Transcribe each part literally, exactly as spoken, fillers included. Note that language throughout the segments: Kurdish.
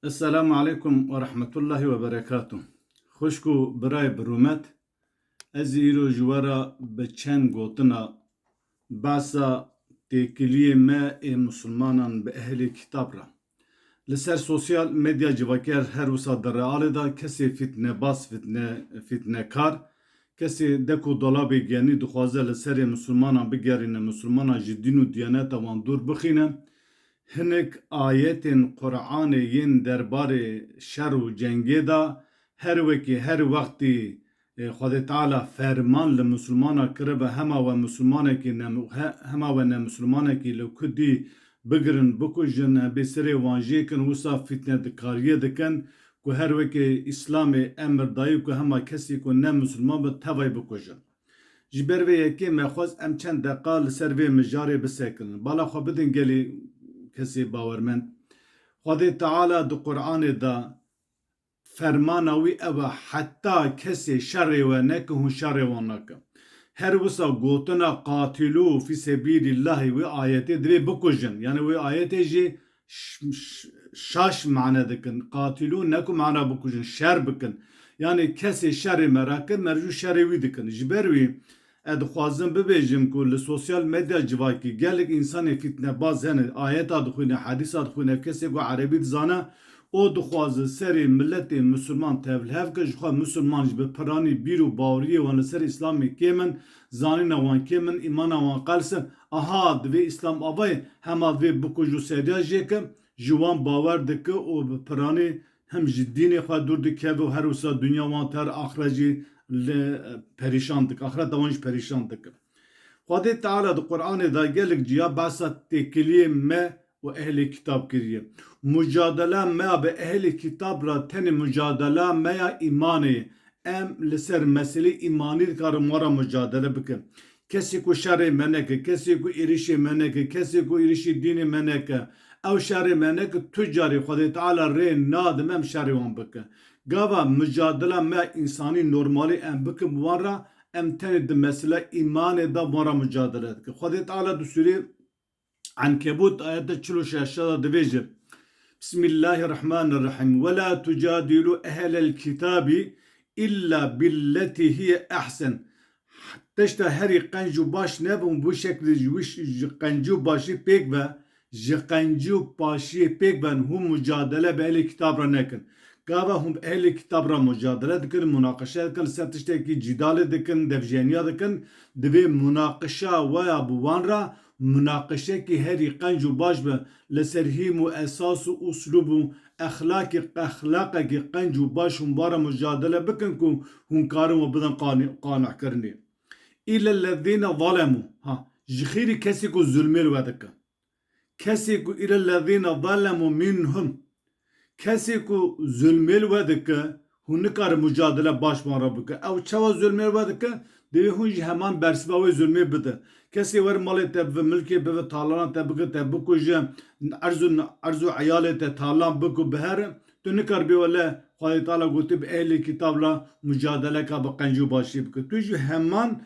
Esselamu aleykum ve rahmetullahi ve berekatuh. Xwişk û birayê bi rûmet, ez îro ji we re bi çend gotina behsa têkiliyê me ê misilmanan bi ehlê kitab re. Li ser sosyal medya civakî her wisa di realê de kesê fîtnebaz, fîtne, fîtnekar, kesê dek û dolabê genî dixwaze li serê misilmanan bigerîne, misilmanan ji dîn û diyaneta wan dûr bixîne, hinek ayetên Qur'anê yên derbarê şer û cengê de her wekî her wextî, e, Xwedê Teala ferman li misilmana kiribe, hema we misilmanekî ne-, he-, hema we ne misilmanekî li ku dî bigirin, bikujin, em bê serê wan jêkin, wisa fîtnedikariyê dikin ku her wekî Îslamê emir dayî ku hema kesî ku ne misilman be tevayî bikujin. Ji ber vê yekê me xwest em çend deqa li ser vê mijarê bisekinin. Bala xwe bidin gelî kesê bawermend. Xwedê Teala di Qur'anê de fermana wî ew e, heta kesê şerê we neke, hûn şerê wan nake. Her wisa gotina qatilû fî sebîlîllahî wê ayetê divê bikujin. Yani wê ayetê jî ş-, ş-, şaş mane dikin. Qatilû ne ku mana bikujin, şer bikin. Yani kesê şerê me rake, me jû şerê wî dikin. Ji ber wî ez dixwazim bibêjim ku li sosyal medya civakî gelek însanê fîtnebaz hene, ayeta dixwîne, hedîsa dixwîne, kesê ku erebî dizane, o dixwaze serê miletê misilman tevlihev ke, ji xwe misilman ji bi piranî bîr û baweriyê wan li ser Îslamê kêm in, zanîna wan kêm in, îmana wan qels in. Aha, divê Îslam avayê hema divê bikuj û seriya jê ke, ji wan bawer dike û bi piranî hem ji dînê xwe dûr dikeve û her wisa dinya wan ter, axret jî li perîşan dike, axreta wan jî perîşan dike. Xwedê Teala di Qur'anê de gelek ciya behsa têkiliyê me û ehlê kitab kiriye. Mucadela me ya bi ehlê kitab re tenê mucadela me ya îmanê ye. Em li ser meselê îmanî dikarin wan re mucadele bikin. Kesê ku şerê me neke, kesê ku êrişê me neke, kesê ku êrişî dînê me neke, ew şerê me neke, tu carî Xwedê Teala rê nadim em şerê wan bikin. Gava mucadela me însanî normalî em bikin bi wan re, em tenê di mesela îmanê de bi wan re mucadele dikin. Xwedê Teala di sûrê Enkebût ayeta çil û şeş de dibêje, Bismillahirrahmanirrahim. Ve la tucadîlû ehlel kitabî illa billetî hiye ehsen. Tişta herî qenc û baş nebûn, bu şeklî ji wî ş-, ji qenc û başî pêk ve, ji qenc û başiyê pêk ben hûn mucadele bi ehlê kitab re nekin. Gava hûn bi ehlê kitab re mucadele dikin, munaqeşe dikin, li ser tiştekî cîdalê dikin, devjeniya dikin, divê munaqeşa we ya bi wan re munaqeşekî herî qenc û baş be, li ser hîm û esas û uslûb û exlaqî, exlaqekî qenc û baş hûn wan re mucadele bikin ku hûn karin we bidin qani-, qanihkirinê. Îllellezîne zalemû. Ha, ji xêrî kesê ku zulmê li we dike. Kesê ku îllellezîne zalemû minhum. Kesê ku zulmê li we dike, hûn nikarin mucadele baş wan re bike. Ew çawa zulmê li we dike, divê hûn jî heman bersiva wê zulmê bidin. Kesê wer malê te bive, milkê bive, tarlanan te bike, te bikuje, erz û, erz û eyalê te tarlan bike û bihere, tu nikar bê wele Xwedê Teala gotiye bi ehlê kitab re mucadeleka bi qenc û başî bike. Tu jî heman,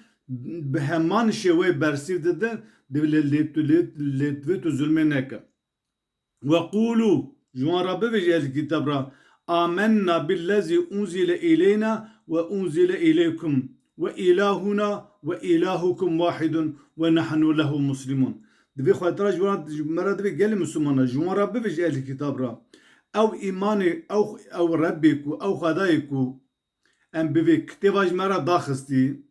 bi heman şêweyê bersîv dide, divê lê, lê tu, lê, lê divê tu zulmê neke. Ve qûlû, ji wan re bibêje ehlî kitab re, amenna billezî unzîle îleyna ve unzîle îleykum ve îlahuna ve îlahukum wahidun ve nahnu lehu muslimûn. Divê Xwedê Teala ji wan, ji me re divê gelê Mislimana, ji wan re bibêje ehlî kitab re, ew îmanê, ew, ew Rebbê ku, ew Xwedayê ku, em bi vê kitêba ji me re daxistî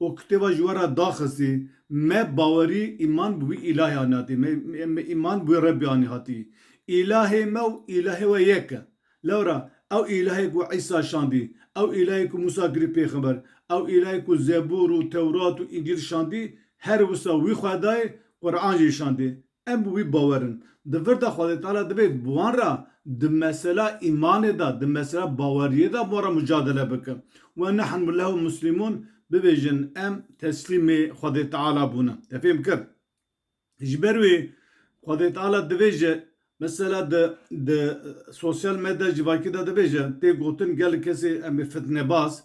û kitêba ji we re daxistî, me bawerî, îman bi wî îlahê anî hatî, me, me, me îman bi wî Rebbê anî hatî. Îlahê me û îlahê we yek e. Lewra ew îlahê ku Îsa şandî, ew îlahê ku Mûsa kirî pêxember, ew îlahê ku Zebûr û Tewrat û Încîl şandî, her wisa wî Xwedayê Quran jî şandî. Em bi wî bawer in. Di vir de Xwedê Teala divê bi wan re di mesela îmanê de, di mesela baweriyê de bi wan re mucadele bike. Ve nehnu lehu muslimûn, bibêjin, em teslîmê Xwedê Teala bûne. Te fêm kir? Ji ber wê Xwedê Teala divêje, mesela di, di sosyal medya civakî de divêje, tê gotin gelek kesê em ê fitnebaz,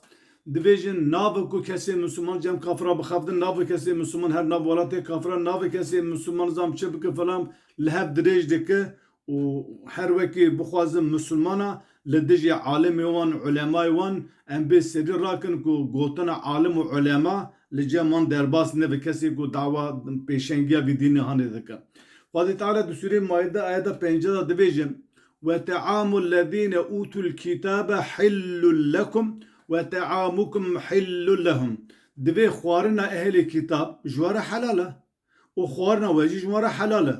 divêjin, navê ku kesê Misliman cem kafira bixebtin, navê kesê Misliman her nav welatê kafira, navê kesê Misliman zam çi bike filan, li hev dirêj dike û her wekî bixwazin misilmana li dijî alimê wan, ulemayê wan, em bê serî rakin ku gotina alim û ulema li cem wan derbas nebe, kesê ku dawa pêşengiya vî dînê hanê dike. Xwedê Teala di Sûrê Maîde ayeta pêncî de dibêje, "Ve te'amul lezîne utul kitabe hillul lekum ve te'amukum hillul lehum." Divê xwarina ehlê kitab ji we re helal e û xwarina we jî ji we re helal e.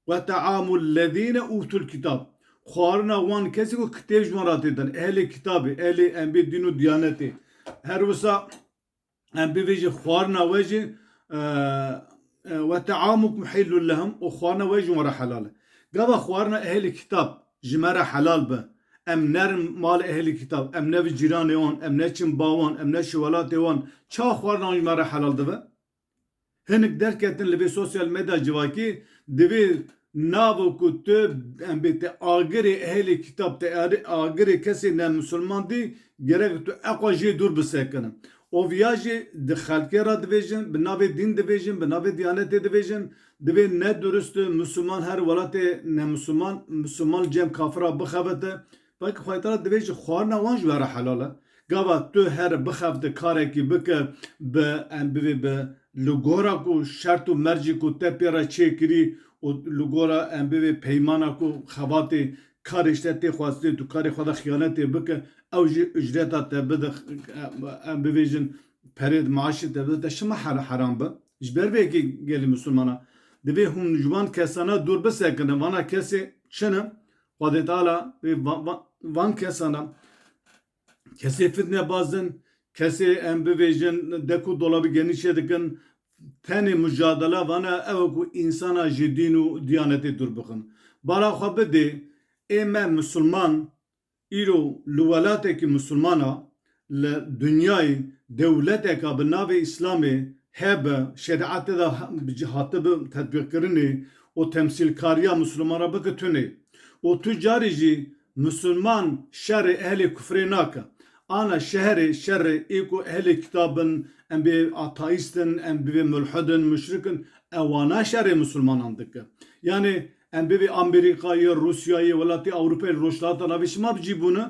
"Ve te'amul lezîne utul kitab." Xwarina wan kesî ku kitêb ji wan re tê din. Ehlê kitabê, ehlê em bê dîn û diyanetê. Her wisa em bivêjin xwarina we jî, e, e, "Ve te'amukum hillul lehum", û xwarina we jî wan re helal e. Gava xwarina ehlê kitab ji me re helal be, em nerin malê ehlê kitab, em nevin cîranê wan, em neçin ba wan, em neçin welatê wan, çawa xwarina wan ji me re helal dibe? Hinek derketin li vê sosyal medya civakî, divê nava ku tu, em bê te agirê ehlê kitab, te ari-, agirê kesê ne misilman dî, gerek tu eqwa jê dûr bisekinin. Û viya jî di xelkê re dibêjin, bi navê dîn dibêjin, bi navê diyanetê dibêjin, divê ne durist e misilman her welatê ne misilman, misilman cem kafira bixebite. Belkî Xwedê Teala divê jî xwarina wan ji we re helal e. Gava tu here bixebite karekî bike, bi, em bivê bi li gora ku şert û mercî ku te pê re çêkirî û li gora em bivê peymana ku xebatê karê ji te tê xwestin, tu karê xwe de xiyanetê bike, ew jî ucreta te bide, em bivêjin perê di maaşê te bide, te şima her-, heram be. Ji ber vê yekê gelî misilmana divê hûn ji van kesana dûr bisekinin. Vana kesê çi ne? Xwedê Teala vê va-, va-, van kesana kesê fitnebaz in, kesê em bivêjin dek û dolabî genî çêdikin, tenê mucadela vana ew e ku însana ji dîn û diyanetê dûr bixin. Bala xwe bidê, ê me misilman îro li welatekî misilmana li dinyayê dewleteka bi navê Îslamê hebe, şerîetê de ha-, bi cî hatibe tetbîqkirinê û temsîlkariya misilmana bike tune. Û tu carî jî misilman şerê ehlê kufrê nake. Ana şerê, şerê ê ku ehlê kitab in, em bê ateîst in, em bê mulhid in, muşrik in, ewana şerê misilmanan dike. Yanî em bê Amerîkayê, Rûsyayê, welatê Ewropayê, Rojhilata Navî şima bi cî bûne,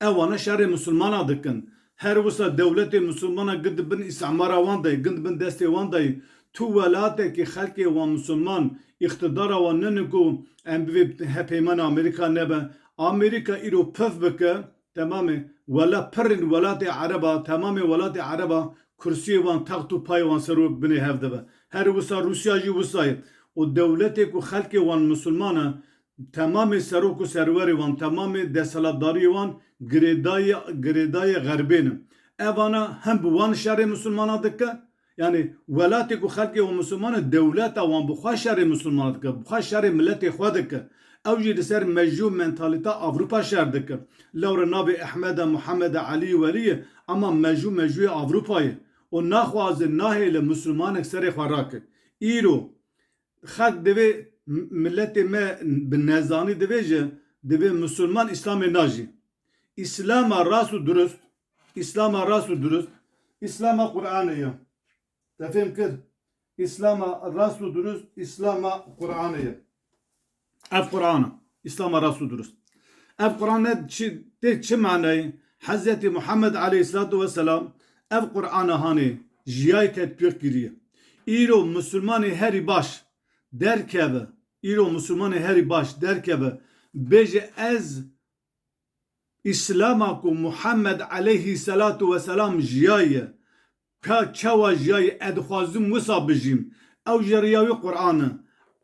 ewana şerê misilmana dikin. Her wisa dewletê misilmana gund bin îstimara wan de ye, gund bin destê wan de ye. Tu welatekî xelkê wan misilman, îqtidara wan nene ku em bivê hevpeymana Amerîka nebe. Amerîka îro pif bike, temamê wela-, pirên welatê Ereba, temamê welatê Ereba kursiyê wan, text û payê wan ser û binê hev dibe. Her wisa Rûsya jî wisa ye. Û dewletê ku xelkê wan misilman e, temamê serok û serwerê wan, temamê desthilatdariyê wan girêdayê, girêdayê xerbê ne. Evana hem bi wan şerê misilmana dike, yanî welatê ku xelkê wan misilman e, dewleta wan bi xwe şerê misilmana dike, bi xwe şerê miletê xwe dike. Ew jî li ser mejû mentalîta Ewropa şer dike. Lewre navê Ehmeda, Muhammeda, Elî, Welî ye, ama mejû mejûyê Ewropa ye. Û naxwaze, nahêle misilmanek serê xwe rake. Îro xelk divê m-, miletê me bi nezanî divêje, divê misilman Îslamê najî. Îslama rast û durust, Îslama rast û durust, Îslama Qur'anê ye. Te fêm kir? Îslama rast û durust, Îslama Qur'anê ye. Ev Qur'an e. Îslama rast û durust. Ev Qur'an ne çi, tê çi manayê? Hezretî Muhammed aleyhisselatu vesselam ev Qur'ana hanê jiyayê tetbîq kiriye. Îro misilmanê herî baş derkeve, îro misilmanê herî baş derkeve, bêje, ez Îslama ku Muhammed aleyhisselatu vesselam jiyaye, ka çawa jiyaye, ez dixwazim wisa bijîm. Ew ji riya wî Qur'an e.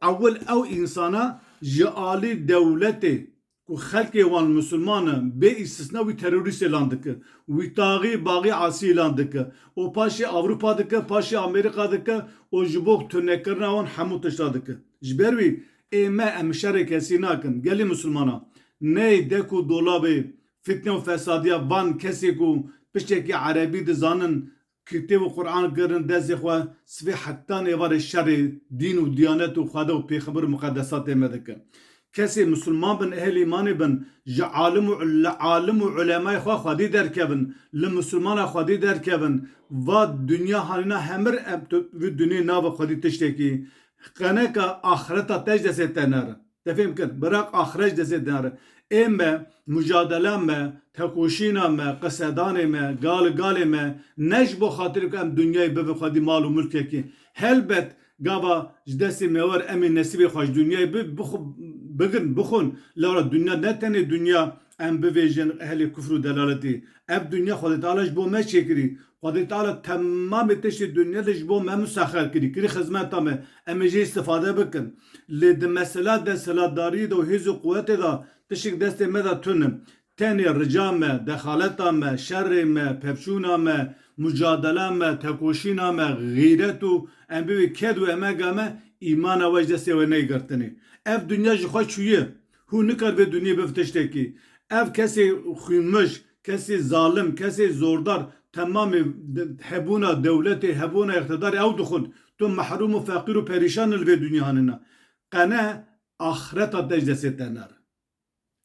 Ewil ew însana ji alî dewletê ku xelkê wan misilman e, bê îstisna wî terorîstê lan dike. Wî taxî baxî asî lan dike. Û paşê Ewropa dike, paşê Amerîka dike û ji bo tunekirina wan hemû tişta dike. Ji ber wî ê me em şerê kesî nakin. Gelî misilmana, ney dek û dolabê fitne û fesadiya van kesê ku piştekî erebî dizanin, kitêb û Qur'an girin destê xwe, sibê hetan êvarê şerê dîn û diyanet û Xweda û pêxember û muqedesatê me dikin. Kesê misilman bin, ehlê îmanê bin, ji alim û ule-, alim û ulemayê xwe Xwedî derkevin, li misilmana Xwedî derkevin, va dinya hanîna hemir em tu-, vî dinyê nava Xwedî tiştekî, qeneka axireta te ji destê te nere. Te fêm kir? Biraq axiret ji destê te nare. Ê me, mucadela me, tekoşîna me, qisedanê me, gal galê me, ne ji bo xatirê ku em dinyayê bibin xwedî mal û milkekî. Helbet gava ji destê me wer em ê nesîbê xwe ji dinyayê bi-, bixu-, bigrin, bixwin. Lewra dinya ne tenê dinya em bivêjin ehlê kufr û delaletê. Ev dinya Xwedê Teala ji bo me çêkirî. Xwedê Teala temamê tiştê dinya de ji bo me musexer kirî, kirî xizmeta me. Em ê jê îstifade bikin. Lê di mesela desthilatdariyê de û hêz û quwetê de tişik destê me de tune. Tenê rica me, dexaleta me, şerê me, pevçûna me, mucadela me, tekoşîna me, xîret û em bivê ked û emega me, îmana we ji destê we neyê girtinê. Ev dinya ji xwe çûye. Hûn nikar vê dinyê biv tiştekî. Ev kesê xwînmij, kesê zalim, kesê zordar, temamê de-, hebûna dewletê, hebûna îqtidarê ew dixwin. Tu mehrûm û feqîr û perîşan li vê dinyê hanina. Qene axireta te ji destê te nere.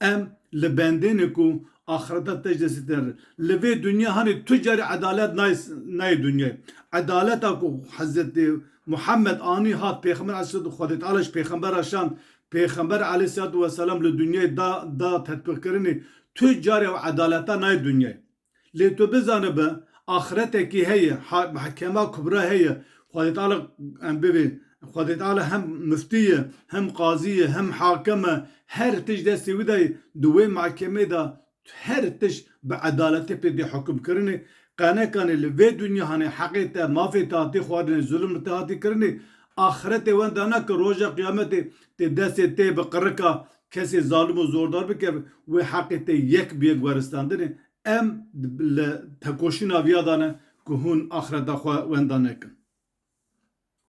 Em li bendê ne ku axireta te ji destê te nere. Li vê dinya hanê tu carî edalet nayê, nayê dinyayê. Edaleta ku Hezretî Muhammed anî hat, Pêxember aleyhisselatu, Xwedê Teala ji Pêxembera şand, Pêxember aleyhisselatu vesselam li dinyayê da, da tetbîqkirinê, tu carê ew edaleta nayê dinyayê. Lê tu bizanibe, axiretekî heye, ha-, mehkema kubra heye, Xwedê Teala em bibê, Xwedê Teala hem miftî ye, hem qazî ye, hem hakim e, her tişt destê wî de ye, di wê mehkemê de her tişt bi edaletê pê tê hukimkirinê. Qenekanê li vê dinya hanê heqê te, mafê te hatî xwarinê, zulm li te hatî kirinê, axiretê wenda nake, roja qiyametê tê destê tê bi qirika kesê zalim û zordar bike, wê heqê te yek bi yek weristandinê. Em li tekoşîna viya de ne ku hûn axireta xwe wenda nekin.